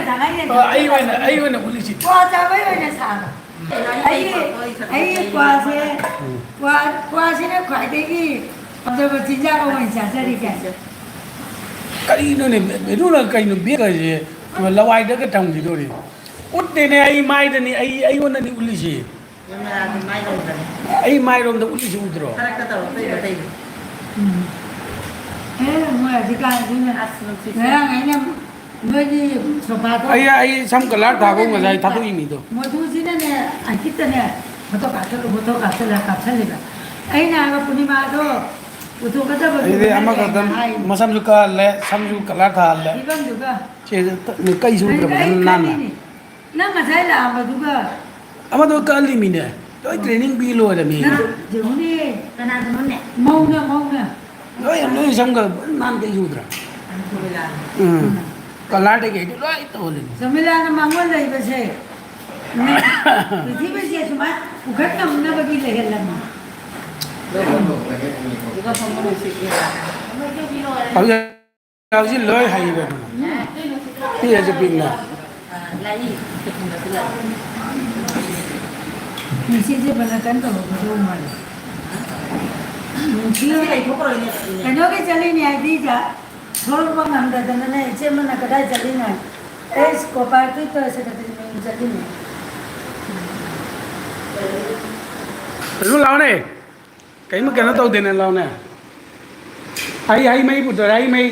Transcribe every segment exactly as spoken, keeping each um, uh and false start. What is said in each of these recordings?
ꯇꯪꯉꯥꯏ ꯑ, ꯑꯩ ꯑꯣꯏꯅ, ꯑꯩ ꯑꯣꯏꯅ ꯎꯠꯂꯤꯁꯤꯗꯤ꯫ ꯀ꯭ꯋꯥ ꯆꯥꯕꯩ ꯑꯣꯏꯅ ꯁꯥꯕ꯫ ꯑꯩꯒꯤ, ꯑꯩꯒꯤ ꯀ꯭ꯋꯥꯁꯦ, ꯎꯝ꯫ ꯀ꯭ꯋꯥ, ꯀ꯭ꯋꯥꯁꯤꯅ ꯈ꯭ꯋꯥꯏꯗꯒꯤ ꯄꯥꯝꯖꯕ ꯆꯤꯟꯖꯥꯛ ꯑꯃ ꯑꯣꯏꯅ ꯆꯥꯖꯔꯤꯒꯦ꯫ ꯀꯔꯤꯅꯣꯅꯦ, ꯃꯦ-, ꯃꯦꯔꯨꯅ ꯀꯩꯅꯣ ꯕꯦꯛ ꯍꯥꯏꯁꯦ? ꯂꯋꯥꯏꯗꯒ ꯊꯝꯈꯤꯗꯣꯔꯦ꯫ ꯎꯠꯇꯦꯅꯦ, ꯑꯩ ꯃꯥꯏꯗꯅꯤ, ꯑꯩ, ꯑꯩꯉꯣꯟꯗꯅꯤ ꯎꯠꯂꯤꯁꯤ꯫ ꯀꯦꯃꯦꯔꯥꯗꯤ ꯃꯥꯏꯔꯣꯝꯗꯅꯤ꯫ ꯑꯩ ꯃꯥꯏꯔꯣꯝꯗ ꯎꯠꯂꯤꯁꯤ ꯎꯗ꯭ꯔꯣ? ꯈꯔ ꯈꯔ ꯇꯧꯔꯛꯇꯣꯏꯕ ꯑꯇꯩꯗꯣ꯫ ꯎꯝ꯫ ꯑꯦ, ꯃꯣꯏ ꯍꯧꯖꯤꯛꯀꯥꯟꯁꯤꯅ ꯑꯁ, ꯅꯨꯡꯁꯤꯠꯁꯦ꯫ ꯉꯔꯥꯡ ꯑꯩꯅ ꯅꯣꯏꯒꯤ ꯁꯣꯐꯥꯗꯣ ꯑꯩ, ꯑꯩ ꯁꯝ ꯀꯂꯔ ꯊꯥꯕ ꯉꯁꯥꯏ ꯊꯥꯗꯣꯛꯏ ꯃꯤꯗꯣ꯫ ꯃꯣꯗꯨꯁꯤꯅꯅꯦ, ꯑꯪꯀꯤꯠꯇꯅꯦ, ꯐꯣꯇꯣ ꯀꯥꯞꯁꯜꯂꯨ, ꯐꯣꯇꯣ ꯀꯥꯞꯁꯜꯂ ꯀꯥꯞꯁꯜꯂꯦꯕ꯫ ꯑꯩꯅ ꯍꯥꯏꯕ ꯄꯨꯔꯅꯤꯃꯥꯗꯣ ꯄꯨꯊꯣꯛꯀꯗꯕꯗꯨ ꯑꯗꯨꯗꯤ ꯅꯪꯅ ꯑꯃꯈꯛꯇ ꯀꯩꯅꯣ ꯍꯥꯏ? ꯃꯁꯝꯁꯨ ꯀꯛꯍꯜꯂꯦ, ꯁꯝꯁꯨ ꯀꯂꯔ ꯊꯥꯍꯜꯂꯦ꯫ ꯐꯤꯕꯝꯗꯨꯒ꯫ ꯁꯤ ꯀꯩ ꯁꯨꯗ꯭ꯔꯕ? ꯑꯩ ꯅꯪ ꯅꯥꯟꯅ꯫ ꯈꯜꯂꯤꯅꯤ꯫ ꯅꯪ ꯉꯁꯥꯏ ꯂꯥꯛꯑꯝꯕꯗꯨꯒ꯫ ꯑꯃꯗꯣ ꯀꯛꯍꯜꯂꯤꯃꯤꯅꯦ꯫ ꯂꯣꯏ ꯇ꯭ꯔꯦꯅꯤꯡ ꯄꯤ ꯂꯣꯏꯔꯃꯤ꯫ ꯅꯪ ꯌꯦꯡꯉꯨꯅꯦ꯫ ꯀꯅꯥꯗꯅꯣꯅꯦ? ꯃꯧꯅ, ꯃꯧꯅ꯫ ꯂꯣꯏ, ꯂꯣꯏ ꯁꯝꯒ ꯅꯥꯟ ꯀꯩ ꯁꯨꯗ꯭ꯔꯥ? ꯎꯝ꯫ ꯀꯂꯔꯗꯒꯤ ꯀꯩꯗꯩ ꯂꯣꯏ ꯇꯧꯍꯜꯂꯤꯅꯤ꯫ ꯁꯃꯤꯂꯥꯅ ꯃꯉꯣꯟ ꯂꯩꯕꯁꯦ꯫ ꯄ꯭ꯔꯤꯊꯤꯕꯤꯁꯦ ꯁꯨꯃꯥꯏ ꯄꯨꯈꯠ ꯉꯝꯅꯕꯒꯤ ꯂꯩꯍꯜꯂꯝꯃꯤ꯫ ꯍꯧꯖꯤꯛ ꯍꯧꯖꯤꯛ ꯂꯣꯏ ꯍꯩꯔꯦ꯫ ꯄꯤꯛꯑꯁꯨ ꯄꯤꯛꯅ꯫ ꯉꯁꯤꯁꯦ ꯐꯅ ꯀꯟꯅ ꯇꯧꯔꯛꯀꯗꯧꯕ ꯃꯥꯜꯂꯦ꯫ ꯉꯁꯤ ꯀꯩꯅꯣꯒꯤ ꯆꯠꯂꯤꯅꯦ ꯍꯥꯏꯗꯤ ꯖꯥ-, ꯊꯣꯛꯂꯛꯄ ꯉꯝꯗꯗꯅꯅꯦ ꯏꯆꯦ ꯑꯃꯅ ꯀꯗꯥꯏ ꯆꯠꯂꯤꯅꯣ ꯍꯥꯏ꯫ ꯑꯩ ꯁ꯭ꯀꯣꯄꯥꯔ ꯇꯨꯏꯠ ꯇꯧꯔ ꯁꯦꯀ꯭ꯔꯦꯇꯔꯤ ꯃꯌꯨꯝ ꯆꯠꯂꯤꯅꯦ꯫ ꯑꯗꯨ ꯂꯥꯎꯅꯦ꯫ ꯀꯩꯝ ꯀꯩꯅꯣ ꯇꯧꯗꯦꯅꯦ, ꯂꯥꯎꯅꯦ꯫ ꯍꯩ, ꯍꯩ ꯃꯍꯤ ꯄꯨꯊꯣꯔꯦ, ꯍꯩ ꯃꯍꯤ꯫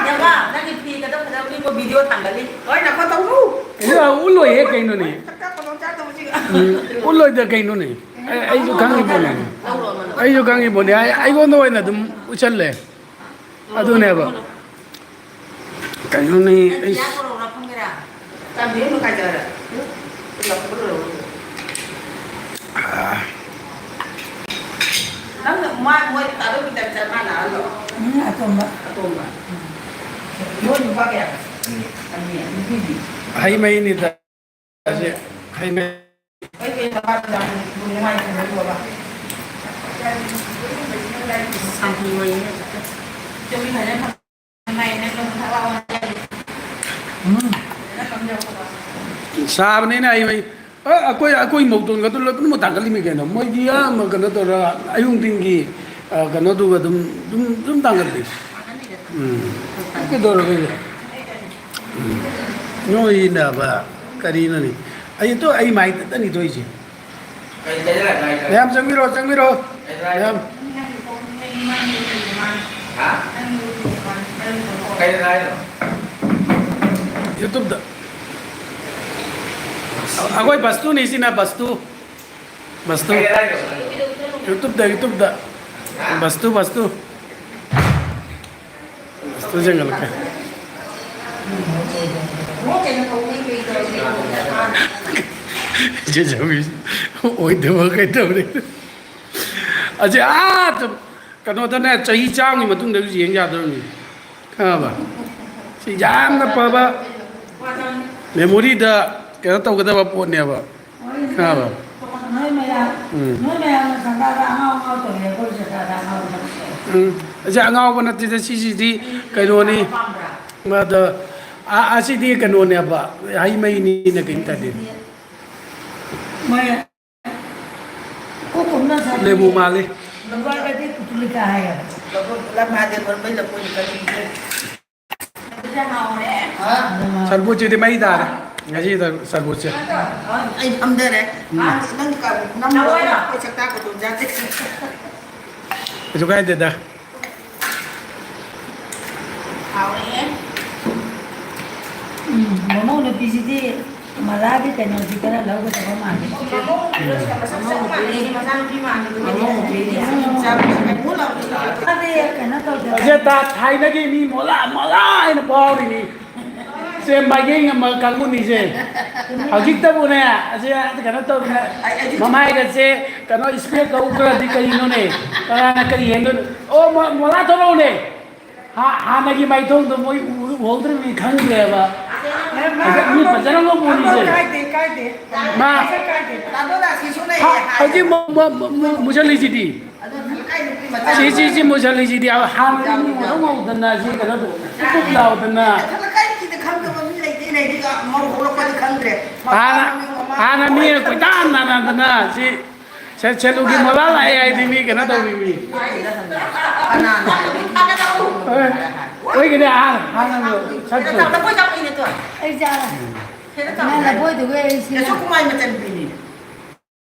ꯅꯦꯃꯥ, ꯅꯪꯒꯤ ꯐꯤꯒꯗꯣ ꯐꯖꯕꯅꯤꯀꯣ, ꯚꯤꯗꯤꯑꯣ ꯊꯥꯡꯒꯠꯂꯤ꯫ ꯂꯣꯏ ꯅꯈꯣ ꯇꯧꯅꯨ꯫ ꯑꯦ, ꯎꯠꯂꯣꯏꯍꯦ, ꯀꯩꯅꯣꯅꯦ꯫ ꯁꯛꯇꯥ ꯈꯨꯗꯣꯡ ꯆꯥꯗꯕꯁꯤꯒ꯫ ꯎꯝ, ꯎꯠꯂꯣꯏꯗ ꯀꯩꯅꯣꯅꯦ꯫ ꯑꯩ, ꯑꯩꯁꯨ ꯈꯪꯉꯤ ꯄꯣꯠꯅꯦ꯫ ꯂꯧꯔꯣ ꯑꯃꯅ꯫ ꯑꯩꯁꯨ ꯈꯪꯉꯤ ꯄꯣꯠꯅꯦ꯫ ꯑꯩ, ꯑꯩꯉꯣꯟꯗ ꯑꯣꯏꯅ ꯑꯗꯨꯝ ꯎꯠꯁꯜꯂꯦ꯫ ꯑꯗꯨꯅꯦꯕ꯫ ꯀꯩꯅꯣꯅꯦ, ꯅꯪ ꯑꯩꯁ꯫ ꯀꯌꯥ ꯄꯨꯔꯛꯎꯔꯥ ꯈꯪꯒꯦꯔꯥ? ꯆꯥꯝꯃꯔꯤ ꯑꯃ ꯈꯥꯏꯖꯔꯦ꯫ ꯄꯨꯂꯞ ꯄꯨꯂꯞ ꯂꯧꯔꯣ꯫ ꯑꯥ꯫ ꯅꯪꯅ ꯃꯥ-, ꯃꯣꯏ ꯇꯥꯔꯣꯏꯒꯤ ꯇꯥꯏꯞꯇ ꯆꯠ ꯃꯥꯟꯅꯍꯜꯂꯣ꯫ ꯎꯝ, ꯑꯇꯣꯝꯕ꯫ ꯑꯇꯣꯝꯕ꯫ ꯃꯣꯏ ꯅꯨꯄꯥ ꯀꯌꯥ? ꯑꯅꯤ꯫ ꯅꯨꯄꯤꯗꯤ? ꯍꯩ ꯃꯍꯤꯅꯤꯗ꯫ ꯍꯩ ꯃꯍꯤ꯫ ꯁꯥꯕꯅꯤꯅ ꯑꯩ, ꯑꯩ, ꯑ, ꯑꯩꯈꯣꯏ, ꯑꯩꯈꯣꯏ ꯃꯧꯇꯣꯟꯒꯗꯨ ꯂꯣꯏ ꯄꯨꯝꯅꯃꯛ ꯊꯥꯡꯒꯠꯂꯤꯃꯤ ꯀꯩꯅꯣ꯫ ꯃꯣꯏꯗꯤ ꯌꯥꯝ ꯀꯩꯅꯣ ꯇꯧꯔꯒ ꯑꯌꯨꯛ ꯅꯨꯡꯊꯤꯟꯒꯤ, ꯑ, ꯀꯩꯅꯣꯗꯨꯒ ꯑꯗꯨꯝ, ꯑꯗꯨꯝ, ꯑꯗꯨꯝ ꯊꯥꯡꯒꯠꯂꯤ꯫ ꯎꯝ꯫ ꯀꯩꯗꯧꯔꯒꯦ? ꯎꯝ꯫ ꯅꯣꯏꯅꯕ ꯀꯔꯤꯅꯣꯅꯦ? ꯑꯩ ꯇꯣ-, ꯑꯩ ꯃꯥꯏ ꯈꯛꯇꯅꯤ ꯊꯣꯛꯏꯁꯦ꯫ ꯃꯌꯥꯝ ꯆꯪꯕꯤꯔꯣ, ꯆꯪꯕꯤꯔꯣ꯫ ꯃꯌꯥꯝ꯫ YouTubeꯗ꯫ ꯑꯩꯈꯣꯏ ꯕꯁꯇꯨꯅꯤ ꯁꯤꯅ, ꯕꯁꯇꯨ꯫ ꯕꯁꯇꯨ꯫ YouTubeꯗ, YouTubeꯗ꯫ ꯕꯁꯇꯨ, ꯕꯁꯇꯨ꯫ ꯑꯁꯇꯨ ꯆꯪꯒꯠꯂꯛꯀꯦ꯫ ꯏꯆꯦ ꯆꯧꯕꯤ ꯑꯣꯏꯗꯕ ꯀꯩꯗꯧꯔꯦ? ꯑꯁꯤ ꯑꯥ ꯀꯩꯅꯣꯗꯅꯦ, ꯆꯍꯤ ꯆꯥꯝꯃꯒꯤ ꯃꯇꯨꯡꯗꯁꯨ ꯌꯦꯡ ꯌꯥꯗꯧꯔꯕꯅꯤ꯫ ꯈꯪꯉꯕ? ꯁꯤ ꯌꯥꯝꯅ ꯐꯕ memoryꯗ ꯀꯩꯅꯣ ꯇꯧꯒꯗꯕ ꯄꯣꯠꯅꯦꯕ꯫ ꯈꯪꯉꯕ? ꯅꯣꯏ ꯃꯌꯥꯝ, ꯎꯝ꯫ ꯅꯣꯏ ꯃꯌꯥꯝꯅ ꯁꯪꯒꯥꯗ ꯑꯉꯥꯎ ꯑꯉꯥꯎ ꯇꯧꯔꯤ, ꯑꯩꯈꯣꯏ ꯁꯪꯒꯥꯗ ꯑꯉꯥꯎ ꯑꯉꯥꯎ ꯇꯧꯔꯤ꯫ ꯎꯝ꯫ ꯑꯁꯤ ꯑꯉꯥꯎꯕ ꯅꯠꯇꯦꯗ, ꯁꯤꯁꯤꯗꯤ ꯀꯩꯅꯣꯅꯤ꯫ ꯄꯥꯝꯕ꯭ꯔꯥ? ꯃꯥꯗ, ꯑ-, ꯑꯁꯤꯗꯤ ꯀꯩꯅꯣꯅꯦꯕ, ꯍꯩ ꯃꯍꯤꯅꯤꯅ ꯀꯩꯝ ꯇꯧꯗꯦ꯫ ꯃꯣꯏ ꯀꯣꯛ ꯀꯨꯝꯅ ꯁꯥꯕꯤ꯫ ꯂꯦꯕꯨ ꯃꯥꯜꯂꯤ꯫ ꯂꯧꯕꯥꯒꯗꯤ ꯄꯨꯇꯨꯂꯤꯀꯥ ꯍꯥꯏꯌꯦꯕ꯫ ꯂꯐꯣꯏ ꯄꯨꯂꯞ ꯃꯥꯗꯤ ꯃꯔꯨ ꯃꯩ ꯂꯐꯣꯏꯅꯤ ꯀꯔꯤꯒꯤꯅꯣ? ꯁꯔꯕꯨꯠꯁꯤꯗꯤ ꯃꯩ ꯇꯥꯔꯦ꯫ ꯉꯁꯤ ꯁꯔꯕꯨꯠꯁꯦ꯫ ꯑꯩ ꯐꯝꯗꯔꯦ꯫ ꯎꯝ꯫ ꯅꯪ ꯀ-, ꯅꯪ ꯑꯩꯈꯣꯏ ꯁꯛꯇꯥꯛ ꯈꯨꯗꯣꯡ ꯆꯥꯗꯦ꯫ ꯀꯩꯁꯨ ꯀꯥꯏꯗꯦꯗ꯫ ꯍꯥꯎꯔꯦꯍꯦ꯫ ꯎꯝ, ꯃꯃꯧ ꯅꯨꯄꯤꯁꯤꯗꯤ ꯃꯂꯥꯒꯤ ꯀꯩꯅꯣꯗꯤ ꯈꯔ ꯂꯧꯒꯗꯕ ꯃꯥꯜꯂꯤ꯫ ꯃꯃꯧ ꯅꯨꯄꯤꯗꯤ ꯃꯆꯥꯅꯨꯄꯤ ꯃꯥꯟꯕꯗꯨꯅꯤ꯫ ꯃꯃꯧ ꯅꯨꯄꯤꯗꯤ ꯆꯥꯕ ꯀꯩꯅꯣ ꯂꯧꯗꯣꯏꯅꯤ꯫ ꯃꯥꯗꯤ ꯀꯩꯅꯣ ꯇꯧꯗꯦ꯫ ꯑꯁꯦ ꯇꯥ ꯊꯥꯏꯅꯒꯤ ꯃꯤ ꯃꯣꯂꯥ ꯃꯣꯂꯥ ꯍꯥꯏꯅ ꯐꯥꯎꯔꯤꯅꯤ꯫ ꯁꯦ ꯃꯥꯏꯀꯩ ꯑꯃ ꯀꯥꯡꯕꯨꯅꯤꯁꯦ꯫ ꯍꯧꯖꯤꯛꯇꯕꯨꯅꯦ, ꯑꯁꯦ ꯀꯩꯅꯣ ꯇꯧꯗꯅ, ꯃꯃꯥꯏꯒꯁꯦ ꯀꯩꯅꯣ ꯏꯁꯄꯦꯛ ꯀꯧꯈ꯭ꯔꯗꯤ ꯀꯔꯤꯅꯣꯅꯦ? ꯀꯅꯥꯅ ꯀꯔꯤ ꯍꯦꯟꯗꯣꯏꯅꯣ? ꯑꯣ, ꯃ-, ꯃꯣꯂꯥ ꯊꯣꯛꯂꯛꯎꯅꯦ꯫ ꯍꯥ-, ꯍꯥꯟꯅꯒꯤ ꯃꯥꯏꯊꯣꯡꯗꯣ ꯃꯣꯏ ꯎ-, ꯎꯍꯧꯗ꯭ꯔꯤꯕꯅꯤ ꯈꯪꯗ꯭ꯔꯦꯕ꯫ ꯃꯤ ꯐꯖꯔꯝꯒ ꯄꯣꯠꯅꯤꯁꯦ꯫ ꯀꯥꯏꯗꯦ, ꯀꯥꯏꯗꯦ꯫ ꯃꯥ ꯀꯥꯏꯗꯦ꯫ ꯍꯥ-, ꯍꯧꯖꯤꯛ ꯃ-, ꯃ-, ꯃ-, ꯃ-, ꯃꯨꯁꯜꯂꯤꯁꯤꯗꯤ꯫ ꯁꯤ, ꯁꯤ, ꯁꯤ ꯃꯨꯁꯜꯂꯤꯁꯤꯗꯤ ꯍꯥꯟꯅ ꯃꯤ ꯉꯧꯔꯧ ꯉꯧꯗꯅ ꯁꯤ ꯀꯩꯅꯣ ꯇꯧ-, ꯄꯨꯞ ꯄꯨꯞ ꯂꯥꯎꯗꯅ꯫ ꯂꯩꯀꯥꯏꯒꯤꯗ ꯈꯪꯗꯕ ꯃꯤ ꯃꯧ ꯍꯧꯔꯛꯄꯗꯤ ꯈꯪꯗ꯭ꯔꯦ꯫ ꯍꯥꯟꯅ, ꯍꯥꯟꯅ ꯃꯤ ꯀꯣꯏꯇꯥꯟ ꯇꯥꯟꯅꯗꯅ ꯁꯤ ꯁꯦ-, ꯁꯦꯂꯨꯒꯤ ꯃꯣꯂꯥ ꯂꯥꯛꯑꯦ ꯍꯥꯏꯗꯤ ꯃꯤ ꯀꯩꯅꯣ ꯇꯧꯔꯤꯃꯤ꯫ ꯀꯅꯥꯅ ꯍꯥꯏ? ꯑꯦ, ꯑꯩꯒꯤꯗꯤ ꯑꯍꯥꯟ-, ꯍꯥꯟꯅ ꯁꯛꯇꯣꯏ꯫ ꯑꯩ ꯆꯥꯔꯦ꯫ ꯅꯪ ꯂꯐꯣꯏꯗꯨꯒ ꯑꯩ ꯁꯤꯒ꯫ ꯌꯥꯁꯣ ꯀꯨꯃꯥꯔ ꯃꯆꯟꯅꯨꯄꯤꯅꯤ꯫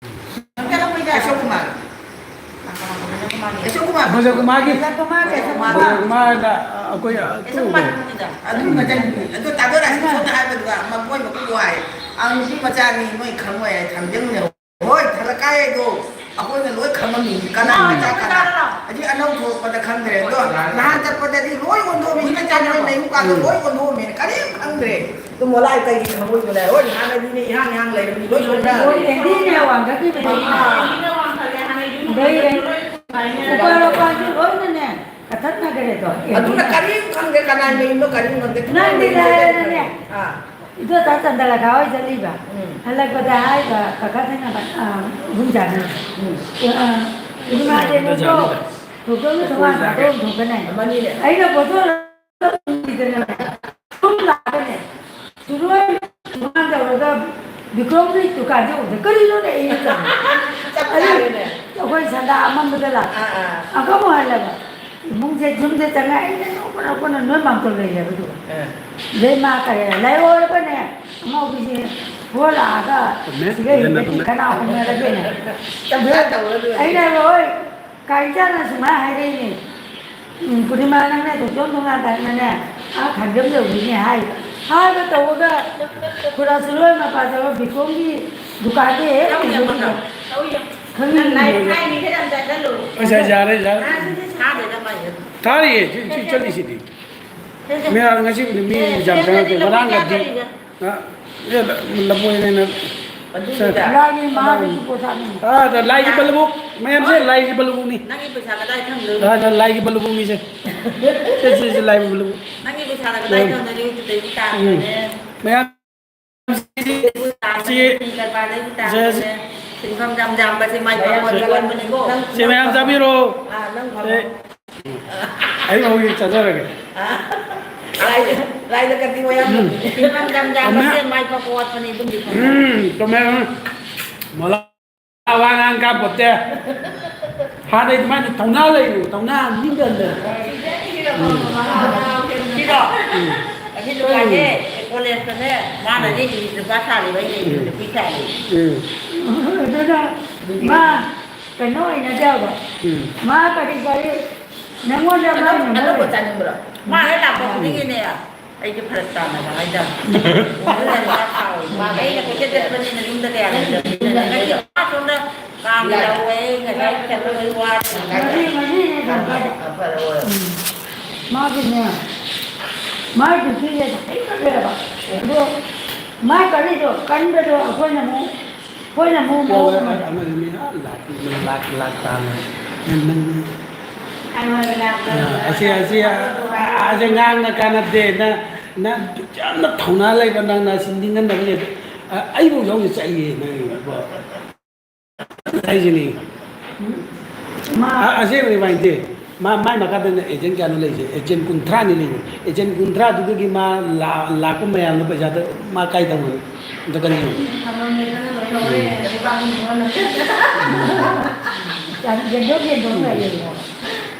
ꯌꯥꯁꯣ ꯀꯨꯃꯥꯔ꯫ ꯌꯥꯁꯣ ꯀꯨꯃꯥꯔ꯫ ꯕ꯭ꯔꯖꯀꯨꯃꯥꯔꯒꯤ꯫ ꯕ꯭ꯔꯖꯀꯨꯃꯥꯔ, ꯕ꯭ꯔꯖꯀꯨꯃꯥꯔ꯫ ꯕ꯭ꯔꯖꯀꯨꯃꯥꯔꯅ ꯑꯩꯈꯣꯏ ꯌꯥꯁꯣ ꯀꯨꯃꯥꯔ꯫ ꯑꯗꯨ ꯃꯆꯟꯅꯨꯄꯤ꯫ ꯑꯗꯨ ꯇꯥꯗꯣ ꯔꯥꯁꯀꯤ ꯁꯣꯝꯗ ꯍꯥꯏꯕꯗꯨꯒ ꯃꯀꯣꯏ ꯃꯀꯨ ꯋꯥꯏ꯫ ꯑ, ꯅꯨꯄꯤ ꯃꯆꯥꯅꯤ, ꯅꯣꯏ ꯈꯪꯉꯣꯏ ꯍꯥꯏ, ꯊꯝꯖꯤꯟꯈ꯭ꯔꯦ꯫ ꯍꯣꯏ, ꯊꯂꯛꯀꯥꯏ ꯍꯥꯏꯗꯣ ꯑꯩꯈꯣꯏꯅ ꯂꯣꯏ ꯈꯪꯉꯝꯃꯤꯅꯤ꯫ ꯀꯅꯥ ꯃꯆꯥ ꯀꯅꯥ? ꯑꯗꯨꯗꯤ ꯑꯅꯧ ꯊꯣꯛꯂꯛꯄꯗ ꯈꯪꯗ꯭ꯔꯦ꯫ ꯑꯗꯣ ꯅꯍꯥꯟ ꯆꯠꯄꯗꯗꯤ ꯂꯣꯏ ꯑꯣꯟꯊꯣꯛꯑꯝꯃꯤ꯫ ꯁꯤꯗ ꯆꯠꯄ ꯂꯩ ꯃꯨꯛꯀꯥꯗꯣ ꯂꯣꯏ ꯑꯣꯟꯊꯣꯛꯑꯝꯃꯤ꯫ ꯀꯔꯤꯝ ꯈꯪꯗ꯭ꯔꯦ꯫ ꯑꯗꯨ ꯃꯣꯂꯥꯏ ꯀꯩꯒꯤ ꯈꯪꯉꯣꯏꯗꯣ ꯂꯩ? ꯍꯣꯏ, ꯍꯥꯟꯅꯗꯤꯅꯦ ꯏꯍꯥꯡ ꯏꯍꯥꯡ ꯂꯩꯔꯝꯃꯤ꯫ ꯂꯣꯏ ꯁꯣꯟꯊꯔꯦ꯫ ꯍꯣꯏ, ꯂꯦꯡꯗꯤꯅꯦ ꯋꯥꯡꯈꯠꯈꯤꯕꯗꯒꯤ꯫ ꯑꯥ꯫ ꯑꯗꯩ ꯎꯄꯥꯜ ꯋꯥꯄꯥꯜꯁꯨ ꯂꯣꯏꯅꯅꯦ ꯀꯛꯊꯠꯅꯈ꯭ꯔꯦꯗꯣ꯫ ꯑꯗꯨꯅ ꯀꯔꯤꯝ ꯈꯪꯗꯦ, ꯀꯅꯥꯏ ꯃꯌꯨꯝꯅꯣ ꯀꯔꯤꯝ ꯈꯪꯗꯦ꯫ ꯅꯪꯗꯤ ꯂꯥꯏꯔꯗꯅꯅꯦ꯫ ꯑꯥ꯫ ꯏꯗꯣꯆꯥ ꯆꯟꯗ꯭ꯔꯂꯦꯈꯥ ꯍꯣꯏ ꯆꯠꯂꯤꯕ꯫ ꯎꯝ꯫ ꯍꯜꯂꯛꯄꯗ ꯍꯥꯏꯕ ꯀꯀꯥ ꯊꯦꯡꯅꯕ, ꯑ, ꯑꯍꯨꯝ ꯆꯥꯅꯤ꯫ ꯎꯝ꯫ ꯑ, ꯏꯃꯥ ꯔꯦꯅꯨꯗꯣ ꯊꯣꯛꯂꯛꯑꯣ ꯊꯣꯛꯂꯛꯑꯣ ꯊꯣꯡꯒꯥꯟ ꯊꯥꯗꯣꯛꯑꯝ ꯊꯣꯛꯀꯅꯤ꯫ ꯑꯃꯅꯤꯅꯦ꯫ ꯑꯩꯅ ꯄꯣꯠꯊꯣꯛ ꯁꯨꯝ ꯂꯥꯛꯀꯅꯤ꯫ ꯁꯨꯔꯣꯏ ꯊꯣꯡꯒꯥꯟ ꯇꯧꯔꯒ ꯕꯤꯀ꯭ꯔꯝꯒꯤ ꯗꯨꯀꯥꯟꯁꯦ ꯎꯕꯗ ꯀꯔꯤꯅꯣꯅꯦ ꯑꯩꯅ ꯇꯧꯔꯤꯁꯦ? ꯆꯞ ꯆꯥꯔꯦꯅꯦ꯫ ꯑꯩꯈꯣꯏ ꯁꯟꯗꯥ ꯑꯃꯝꯕꯗ ꯂꯥꯛꯄ꯫ ꯑꯥ, ꯑꯥ꯫ ꯑꯃꯨꯛ ꯍꯜꯂꯕ꯫ ꯏꯃꯨꯡꯁꯦ ꯌꯨꯝꯗ ꯆꯪꯉꯛꯑꯦ, ꯑꯩꯅ ꯅꯣꯛꯄ ꯅꯣꯛꯄꯅ ꯅꯣꯏ ꯃꯥꯝꯇꯣꯟ ꯂꯩꯔꯦꯕ ꯑꯗꯨꯒ꯫ ꯑꯥ꯫ ꯑꯗꯩ ꯃꯥ ꯀꯔꯤ ꯂꯩꯍꯧꯔꯒꯅꯦ, ꯑꯉꯥꯎꯕꯤꯁꯦ ꯍꯣ ꯂꯥꯛꯑꯒ ꯃꯦꯠ ꯁꯤꯒ ꯐꯖꯅ ꯍꯤꯗꯗꯤ ꯃꯦꯠ꯫ ꯀꯅꯥ ꯍꯧꯅꯔꯒꯦꯅꯦ? ꯆꯞ ꯆꯥ ꯇꯧꯔ ꯂꯣꯏꯔꯦ꯫ ꯑꯩꯅ ꯍꯣꯏ ꯀꯥꯏꯖꯥꯅ ꯁꯨꯃꯥꯏꯅ ꯍꯥꯏꯔꯛꯏꯅꯦ꯫ ꯎꯝ, ꯄꯨꯔꯅꯤꯃꯥ ꯅꯪꯅꯦ ꯗꯣꯛꯇꯔ ꯅꯨꯡꯉꯥꯟꯗꯅꯅꯦ ꯑꯥ ꯈꯥꯡꯖꯝ ꯌꯧꯈꯤꯅꯦ ꯍꯥꯏ꯫ ꯍꯥꯏꯕ ꯇꯧꯕꯒ ꯈꯨꯔꯥ ꯁꯤꯔꯣꯏ ꯃꯄꯥ ꯇꯧꯔ ꯕꯤꯀ꯭ꯔꯝꯒꯤ ꯗꯨꯀꯥꯟꯗꯤ ꯍꯦꯛ ꯌꯧꯈꯤꯕ꯫ ꯈꯪꯉꯤ꯫ ꯅꯪ ꯂꯥꯏ ꯊꯥꯏꯅꯤ ꯈꯔ ꯌꯥꯝ ꯆꯥꯁꯤꯜꯂꯨ꯫ ꯑꯁ, ꯌꯥꯔꯦ, ꯌꯥꯔꯦ꯫ ꯊꯥꯗꯦꯗ ꯃꯥꯏꯗ꯫ ꯊꯥꯔꯤꯌꯦ, ꯁꯤ, ꯁꯤ ꯆꯠꯂꯤꯁꯤꯗꯤ꯫ ꯃꯌꯥꯝ ꯉꯁꯤꯕꯨꯗꯤ ꯃꯤ ꯌꯥꯝ ꯆꯪꯉꯛꯇꯦ꯫ ꯉꯔꯥꯡꯒꯗꯤ ꯑ, ꯑꯦ, ꯂ-, ꯂꯐꯣꯏꯅꯦꯅ꯫ ꯑꯗꯨꯅꯤꯗ꯫ ꯂꯥꯏꯒꯤ ꯃꯍꯥꯗꯨꯁꯨ ꯄꯣꯊꯥꯅꯤ꯫ ꯑꯥ, ꯂꯥꯏꯒꯤ ꯕꯂꯕꯨꯛ ꯃꯌꯥꯝꯁꯦ, ꯂꯥꯏꯒꯤ ꯕꯂꯕꯨꯛꯅꯤ꯫ ꯅꯪꯒꯤ ꯄꯩꯁꯥ ꯀꯗꯥꯏ ꯊꯝꯗꯣꯏꯅꯣ? ꯑꯥ, ꯂꯥꯏꯒꯤ ꯕꯂꯕꯨꯛꯅꯤ ꯁꯦ꯫ ꯁꯦ, ꯁꯦ, ꯁꯦ, ꯂꯥꯏꯒꯤ ꯕꯂꯕꯨꯛ꯫ ꯅꯪꯒꯤ ꯄꯩꯁꯥꯅ ꯀꯗꯥꯏ ꯎꯝ꯫ ꯊꯝꯗꯣꯏꯅꯣ? ꯑꯗꯨꯗꯒꯤ ꯇꯥꯟꯕꯅꯦ꯫ ꯎꯝ꯫ ꯃꯌꯥꯝ ꯁꯤ, ꯁꯤ, ꯁꯤ, ꯁꯤ, ꯁꯤꯟꯐꯝ ꯌꯥꯝ ꯌꯥꯝꯕꯁꯦ ꯃꯥꯏ ꯄꯥꯛꯄ ꯌꯣꯟꯕꯅꯤꯀꯣ꯫ ꯁꯤ ꯃꯌꯥꯝ ꯆꯥꯕꯤꯔꯣ꯫ ꯑꯥ, ꯅꯪ ꯐꯝꯃꯣ꯫ ꯁꯦ꯫ ꯑꯩ ꯍꯧꯖꯤꯛ ꯆꯠꯆꯔꯒꯦ꯫ ꯑꯥ꯫ ꯂꯥꯏꯗ, ꯂꯥꯏꯗ ꯀꯠꯄꯤ ꯋꯥ ꯌꯥꯝ ꯎꯝ꯫ ꯇꯧꯕꯅꯦ꯫ ꯏꯃꯥꯟ ꯌꯥꯝ ꯌꯥꯝꯕꯁꯦ ꯆꯨꯝꯃꯦ꯫ ꯃꯥꯏ ꯄꯥꯛꯄ ꯋꯥꯠꯄꯅꯦ, ꯑꯗꯨꯝꯗꯤ ꯈꯪꯉꯦ꯫ ꯎꯝ, ꯆꯨꯝꯃꯦ꯫ ꯃꯣꯂꯥ ꯋꯥ ꯉꯥꯡ ꯀꯥꯄꯣꯠꯇꯦ꯫ ꯍꯥꯟꯅꯩ ꯑꯗꯨꯃꯥꯏꯅ ꯊꯧꯅꯥ ꯂꯩꯌꯨ, ꯊꯧꯅꯥ ꯃꯤꯒ ꯂꯩ꯫ ꯁꯤꯗꯣ? ꯎꯝ꯫ ꯑꯁꯤ ꯅꯨꯄꯥꯁꯦ ꯀꯣꯂꯦꯖꯇꯅꯦ, ꯃꯥꯅꯗꯤ ꯎꯝ꯫ ꯅꯨꯄꯥ ꯁꯥꯔꯤꯕ, ꯑꯩꯅ ꯎꯝ꯫ ꯅꯨꯄꯤ ꯁꯥꯔꯤ꯫ ꯎꯝ꯫ ꯑꯗꯨꯅ ꯃꯥ ꯀꯩꯅꯣ ꯑꯣꯏꯅꯗꯦꯕ꯫ ꯎꯝ꯫ ꯃꯥ ꯀꯔꯤ ꯀꯔꯤ ꯅꯪꯉꯣꯟꯗ ꯑꯅꯧ-, ꯃꯥꯅ ꯑꯅꯧꯕ ꯅꯣꯏ ꯆꯥꯅꯤꯡꯕ꯭ꯔꯣ? ꯃꯥ ꯍꯦꯛ ꯂꯥꯛꯄ ꯎꯝ꯫ ꯈꯨꯗꯤꯡꯒꯤꯅꯦ, ꯑꯩꯁꯦ ꯐꯔꯛ ꯇꯥꯅꯕ ꯍꯥꯏꯇꯥꯔꯦ꯫ ꯑꯗꯨꯅ ꯃꯥ ꯁꯥꯎꯋꯦ꯫ ꯃꯥ ꯑꯩꯅ ꯀꯣꯏꯆꯠ ꯆꯠꯄꯅꯤꯅ ꯌꯨꯝꯗ ꯀꯌꯥ ꯂꯩꯇꯕꯅꯤꯅ꯫ ꯉꯁꯤ ꯑꯥ ꯁꯣꯝꯗ ꯀꯥꯡ ꯌꯥꯎꯋꯦ, ꯉꯁꯥꯏ ꯆꯠꯄꯗꯣ ꯋꯥꯔꯦ꯫ ꯉꯁꯤ, ꯉꯁꯤꯅꯦ ꯀꯩꯅꯣ ꯇꯧꯕ꯫ ꯎꯝ꯫ ꯃꯥꯒꯤꯅꯦ, ꯃꯥꯒꯤ ꯗ꯭ꯌꯨꯇꯤꯁꯦ ꯊꯦꯡꯅꯈ꯭ꯔꯦꯕ꯫ ꯑꯗꯣ ꯃꯥ ꯀꯔꯤꯗꯣ ꯀꯟꯕꯗꯣ ꯑꯩꯈꯣꯏꯅ ꯑꯃꯨꯛ ꯑꯩꯈꯣꯏꯅ ꯑꯃꯨꯛ ꯃꯑꯣꯡ ꯌꯥꯎꯋꯦ, ꯑꯃꯗ ꯑꯃꯅꯤ ꯃꯤ ꯑꯥ ꯂꯥꯛ, ꯂꯥꯛ, ꯂꯥꯛ ꯇꯥꯅ꯫ ꯅꯪ, ꯅꯪ, ꯑꯥ, ꯑꯁꯤ, ꯑꯁꯤ, ꯑꯥ, ꯑꯁꯤ ꯉꯥꯡꯅ ꯀꯥꯟꯅꯗꯦ꯫ ꯅꯪ, ꯅꯪ ꯌꯥꯝꯅ ꯊꯧꯅꯥ ꯂꯩꯕ, ꯅꯪꯅ ꯑꯁꯤ ꯅꯤꯡꯍꯟꯅꯕ ꯂꯩꯕ꯫ ꯑꯥ, ꯑꯩꯕꯨ ꯌꯥꯎꯅ ꯆꯠꯂꯤꯌꯦ ꯅꯪ ꯏꯕꯣ꯫ ꯍꯥꯏꯁꯤꯅꯤ꯫ ꯃꯥ ꯑꯥ, ꯑꯁꯦꯡꯕꯅꯤ ꯚꯥꯏ, ꯅꯠꯇꯦ꯫ ꯃꯥ, ꯃꯥꯏ ꯃꯈꯥꯗꯅ ꯑꯦꯖꯦꯟ ꯀꯌꯥꯅꯣ ꯂꯩꯔꯤꯁꯦ? ꯑꯦꯖꯦꯟ ꯀꯨꯟꯊ꯭ꯔꯥꯅꯤ ꯂꯩꯔꯤꯁꯦ꯫ ꯑꯦꯖꯦꯟ ꯀꯨꯟꯊ꯭ꯔꯥꯗꯨꯗꯒꯤ ꯃꯥ ꯂꯥ-, ꯂꯥꯛꯄ ꯃꯌꯥꯝꯗꯣ ꯄꯩꯁꯥꯗꯣ ꯃꯥ ꯀꯥꯏ ꯊꯝꯒꯅꯤ? ꯑꯝꯇ ꯈꯟꯕꯤꯌꯨ꯫ ꯎꯝ꯫ ꯌꯦꯟꯊꯣꯛ ꯌꯦꯟꯊꯣꯛꯅ ꯌꯦꯡꯉꯣ꯫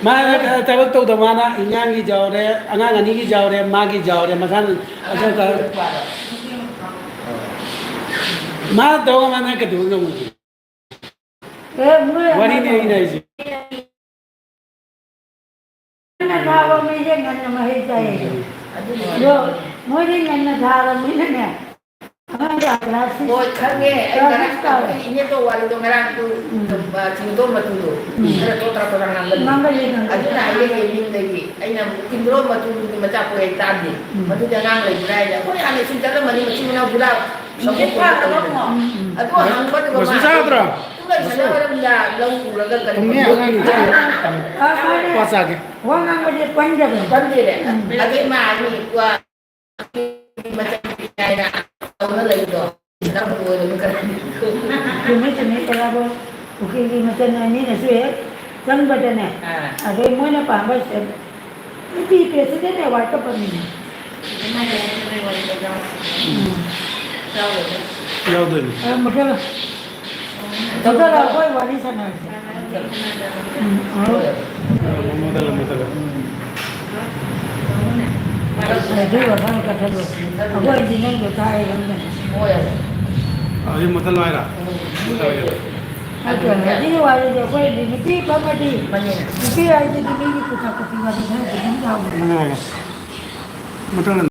ꯃꯥꯅ ꯊꯕꯛ ꯇꯧꯗꯕ, ꯃꯥꯅ ꯑꯉꯥꯡꯒꯤꯁꯨ ꯌꯥꯎꯔꯦ, ꯑꯉꯥꯡ ꯑꯅꯤꯒꯤꯁꯨ ꯌꯥꯎꯔꯦ, ꯃꯥꯒꯤꯁꯨ ꯌꯥꯎꯔꯦ, ꯃꯁꯥꯅ ꯑꯗꯨꯒ ꯃꯥ ꯇꯧꯔꯒ ꯃꯥꯅ ꯀꯩꯗꯧꯕ ꯉꯝꯒꯅꯤ? ꯑꯦ, ꯃꯣꯏ ꯋꯥꯔꯤꯅꯤ ꯑꯩꯅ ꯍꯥꯏꯁꯦ꯫ ꯉꯟꯅ ꯊꯥꯕ ꯃꯤꯁꯦ ꯉꯟꯅ ꯃꯍꯩ ꯆꯥꯏꯌꯦ꯫ ꯎꯝ꯫ ꯑꯗꯣ ꯃꯣꯏꯗꯤ ꯉꯟꯅ ꯊꯥꯔꯕꯅꯤꯅꯅꯦ, ꯑꯉꯥꯡ ꯀ꯭ꯂꯥꯁ ꯁꯤꯛꯁ, ꯍꯣꯏ, ꯈꯪꯉꯦ꯫ ꯑꯩ ꯀ꯭ꯂꯥꯁ ꯉꯔꯥꯡ ꯁꯤꯛꯁ ꯀꯥꯔꯦ꯫ ꯑꯩꯈꯣꯏ ꯏꯅꯦꯇꯣ ꯋꯥꯔꯤꯗꯣ ꯉꯔꯥꯡꯗꯨ, ꯎꯝ꯫ ꯆꯤꯡꯗꯣꯟ ꯃꯇꯨꯗꯣ ꯎꯝ꯫ ꯈꯔ ꯇꯣꯇ꯭ꯔꯥ ꯇꯣꯇ꯭ꯔꯥ ꯉꯥꯡꯒꯜꯂꯤ꯫ ꯉꯥꯡꯒꯜꯂꯤ, ꯉꯥꯡꯒꯜꯂꯤ꯫ ꯑꯗꯨꯅ ꯍꯥꯏꯔꯛꯑꯦ ꯌꯨꯝꯗꯒꯤ꯫ ꯑꯩꯅ ꯑꯃꯨꯛ ꯆꯤꯡꯗꯣꯟ ꯃꯇꯨꯗꯨꯒꯤ ꯃꯆꯥ ꯄꯣꯛꯑꯦ ꯇꯥꯗꯦ꯫ ꯎꯝ꯫ ꯃꯗꯨꯗꯤ ꯑꯉꯥꯡ ꯂꯩꯕ꯭ꯔꯥ ꯍꯥꯏꯅ꯫ ꯑꯩꯈꯣꯏ ꯍꯥꯟꯅ ꯁ꯭ꯀꯨꯜ ꯆꯠꯂꯝꯃꯅꯤ, ꯃꯆꯤꯟ ꯃꯅꯥꯎ ꯄꯨꯔꯥ ꯁꯃꯨꯗ꯭ꯔ ꯐꯥꯈ꯭ꯔꯕ ꯇꯧꯗꯅ꯫ ꯑꯃꯨꯛ? ꯎꯝ꯫ ꯑꯗꯨ ꯍꯪꯕꯗꯨ ꯃꯁꯨ ꯃꯃꯥ ꯆꯥꯗ꯭ꯔꯣ? ꯇꯨꯝꯕ ꯃꯁꯨ? ꯁꯥꯟꯅꯕꯔꯝꯗ ꯂꯧ ꯎꯔꯒ ꯀꯔꯤ ꯊꯨꯝꯃꯤ ꯇꯧꯕꯅꯣ? ꯑꯉꯥꯡꯒꯤ ꯆꯥꯏ꯫ ꯑ, ꯃꯥꯅꯦ꯫ ꯀ꯭ꯋꯥ ꯆꯥꯒꯦ꯫ ꯋꯥ ꯉꯥꯡꯕꯁꯦ ꯄꯟꯗꯕꯅꯤ꯫ ꯄꯟꯗꯦꯅꯦ꯫ ꯎꯝ꯫ ꯑꯗꯩ ꯃꯥ ꯑꯅꯤ ꯀ꯭ꯋꯥ ꯃꯆꯟ ꯍꯥꯏꯅ ꯇꯧꯅ ꯂꯩꯕꯗꯣ꯫ ꯅꯪꯕꯨ ꯑꯣꯏꯔꯝꯒꯅꯤ꯫ ꯆꯨꯝꯃꯤ, ꯆꯨꯝꯃꯤ, ꯇꯔꯥꯕꯣ꯫ ꯎꯀꯤꯜꯒꯤ ꯃꯆꯟ ꯑꯅꯤꯅꯁꯨ ꯍꯦꯛ ꯆꯪꯕꯗꯅꯦ, ꯑꯥ꯫ ꯑꯗꯩ ꯃꯣꯏꯅ ꯄꯥꯝꯕ ꯁꯦ-, ꯅꯨꯄꯤ president award ꯀꯞꯄꯅꯤ꯫ ꯎꯝ꯫ ꯌꯥꯎꯗꯣꯏꯅꯤ꯫ ꯑ, ꯃꯈꯜ, ꯃꯈꯜ ꯑꯩꯈꯣꯏ ꯋꯥꯔꯤ ꯁꯥꯟꯅꯔꯁꯦ꯫ ꯎꯝ, ꯑ꯫ ꯃꯊꯪ, ꯃꯊꯪ꯫ ꯑꯗꯨ ꯃꯊꯪ ꯀꯛꯊꯠꯂꯣ꯫ ꯑꯩꯈꯣꯏ engineer ꯗꯣ ꯇꯥꯏ ꯈꯪꯗꯦ꯫ ꯑꯗꯨ ꯃꯊꯪ ꯍꯥꯏꯔ? ꯃꯊꯪ ꯍꯥꯏꯔ꯫ ꯑꯗꯨ ꯍꯧꯖꯤꯛꯀꯤ ꯋꯥꯔꯤꯗꯤ ꯑꯩꯈꯣꯏꯗꯤ ꯅꯨꯄꯤ ꯐꯝꯃꯗꯤ, ꯅꯨꯄꯤ ꯍꯥꯏꯁꯤꯗꯤ ꯃꯤꯒꯤ ꯄꯨꯊꯛ ꯄꯨꯊꯛ ꯋꯥꯔꯤ ꯈꯔ ꯑꯗꯨꯝ ꯌꯥꯎꯕꯅꯤ꯫ ꯃꯊꯪ ꯍꯥꯏꯔ꯫ ꯃꯊꯪ